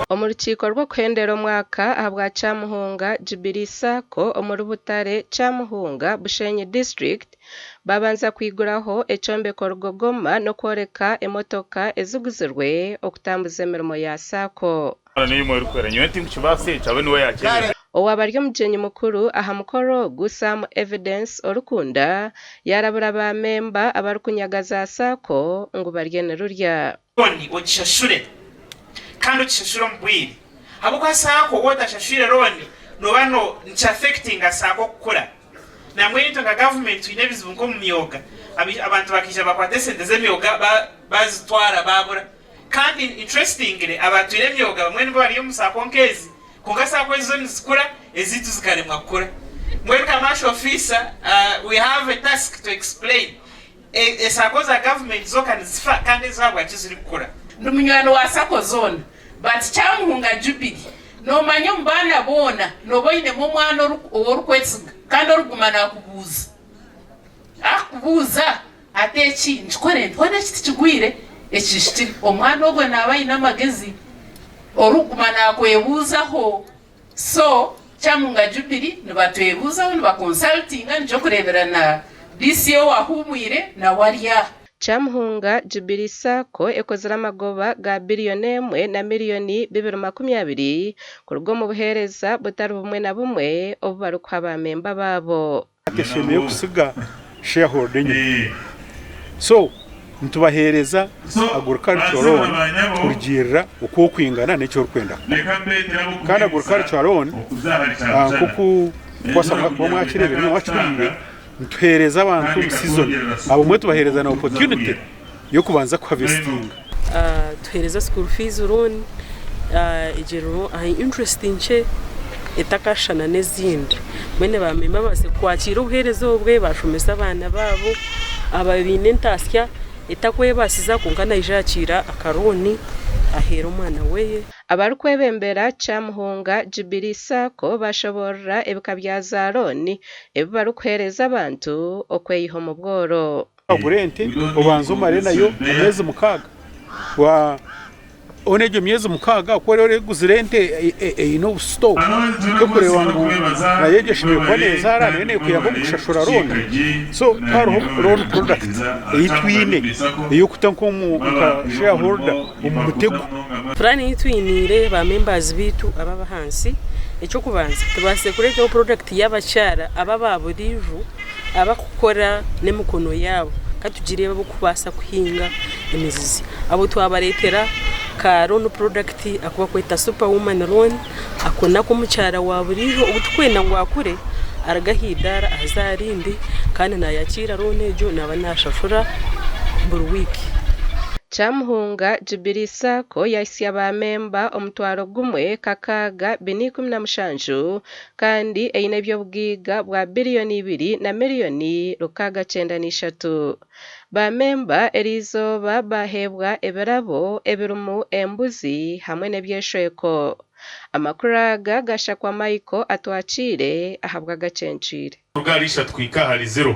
Omu rukiiko rw'okuhendera omwaka ahabwa Kyamuhunga Jubilee Sacco omuri Butare, Kyamuhunga, Bushenyi District babanza kwiguraho ekyombeko rugogoma n'okworeka emotoka eziguzirwe okutambuza emirimo ya Sacco. Owaaba ari omugyenyi mukuru aha mukoro ogu, Sam Evidence Orikunda yaarabura ba memba abarikunyaga za Sacco ngu barye nirurya. Looni ogishashure kandi ogishashure omu bwire ahabw'okuba saako waaba otashashwire looni nooba no nikiaffectinga saako kukura. Nambwenu itwe nka gavumenti twine ebizibu nk'omu myoga abantu bakaija bakwata esente z'emyoga bazitwara babura kandi interestingly abatwire emyoga bamwe nibo bari omu saako nk'ezi kwonka saako ezi zo nizikura ezaitu zikaremwa kukura. Mbwenu commercial officer we have a task to explain Esaako za gavumenti zo ka nizifa kandi ezo ahabwaki zirikukura? Ndi munywani wa sacco zoona but Kyamuhunga Jubilee nomanya omu baana boona noba oinemu omwana ou orikwesiga kandi orikuguma nakubuuza akukubuuza ati eki nkikore nti hoona eki tikigwire eki kihikire omwana ogwo naaba aine amagezi orikuguma nakwebuuzaho. So Kyamunga Jubilee nibatwebuuzaho niba consultinga nikyo kureebera na DCO owahuumwire nawe ari aha. Kyamuhunga Jubilee Sacco ekozire amagoba ga biriyoni emwe na miriyoni 220 kuruga omu buheereza butari bumwe na bumwe obu barikuha ba memba baabo. Teshemereire kusiga shareholder enyima. So nitubaheereza agricultural loan kurugiirira oku orikwingana n'eki orikwenda kukora. Kandi agricultural loan nk'oku kubaasa kuba mwakireebire nainga mwakihuriire, nituheereza abantu omu season. Abamwe tubaheereza na opportunity y'okubanza kuhavesitinga. Tuheereza school fees loan egyererwa aha interest nkye etakashushana n'ezindi. Mbwenu ba memba babaase kwakiira obuheereza obwe bashomese abaana baabo abaine entaasya etakwebaasiza kwonka naija yakiira akarooni aheere omwana we. Abarikwebembera Kyamuhunga Jubilee Sacco bashoboorora ebika bya za looni ebi barikuheereza abantu okweyiha omu bworo. Ogure ente obanze omare nayo emyezi mukaaga. Hoona egyo myezi mukaaga ku oriba origuzire ente eine obusito tokureeba ngu nayo egyo eshemereire kuba neezaara nayo neekuyamba omu kushashura looni. So tihariho loan product ei twine ey'okuta nk'omu nka shareholder omu mutego. Puraani ei twiniire ba members baitu aba ab'ahansi, eky'okubanza tubaasize kureetaho product y'abakyara aba aba buriijo abakukora n'emikono yaabo ka tugire abarikubaasa kuhinga emizizi. Abo twabareetera ka loan product aku barikweta super woman loan, ako n'ak'omukyara wa buriijo ou turikwenda ngu akure aruge aha idaara aze aha rindi kandi naayakiira loan egyo naaba naashashura buri wiiki. Kyamuhunga Jubilee Sacco yahitsya ba memba 1617 kandi eine eby'obugaiga bwa biriyoni ibiri na miriyoni 693. Ba memba eriizooba baaheebwa ebirabo ebirimu embuzi hamwe n'ebyeshweko. Amakuru aga gashakwa Michael Atwakiire ahabw'agacencwire. Kuruga ahari ishatu kuhika ahari ziro.